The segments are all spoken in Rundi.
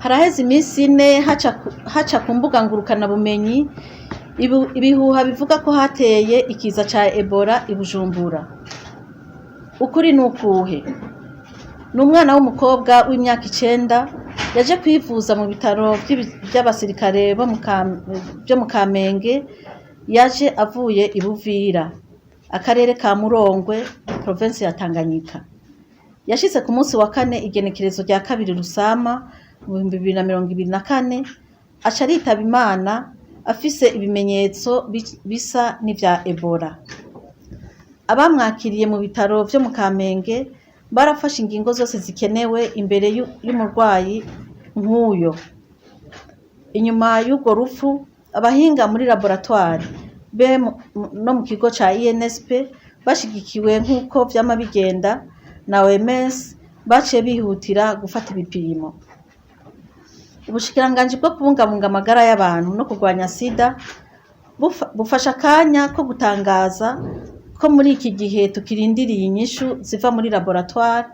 Haraheze iminsi 4 haca ku mbuga ngurukanabumenyi ibihuha bivuga ko hateye ikiza ca Ebola i Bujumbura. Ukuri ni ukuhe? Ni umwana w'umukobwa w'imyaka 9 yaje kwivuza mu bitaro vy'abasirikare vyo mu Kamenge, yaje avuye i Buvira, akarere ka Murongwe, provinsi ya Tanganyika. Yashitse ku munsi wa kane, igenekerezo rya 2 Rusama mu 2024, aca aritaba Imana afise ibimenyetso bisa n'ivya Ebola. Abamwakiriye mu bitaro vyo mu Kamenge barafashe ingingo zose zikenewe imbere y'umurwayi nk'uyo. Inyuma y'urwo rupfu, abahinga muri laboratoire be no mu kigo ca INSP, bashigikiwe nk'uko vyama bigenda na OMS, baciye bihutira gufata ibipimo. Ubushikiranganji bwo kubungabunga amagara y'abantu no kurwanya sida bufasha akanya ko gutangaza ko muri iki gihe tukirindiriye inyishu ziva muri laboratoire,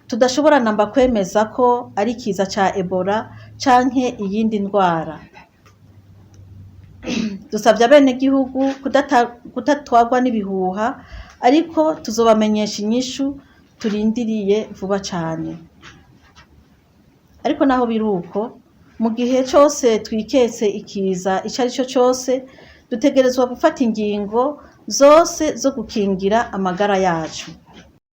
tudashobora namba kwemeza ko ari ikiza ca Ebola canke iyindi ndwara. Dusavye abenegihugu kudatwarwa n'ibihuha, ariko tuzobamenyesha inyishu turindiriye vuba cane. Ariko naho biri uko, mu gihe cose twiketse ikiza ico ari cyo cose, dutegerezwa gufata ingingo zose zo gukingira amagara yacu.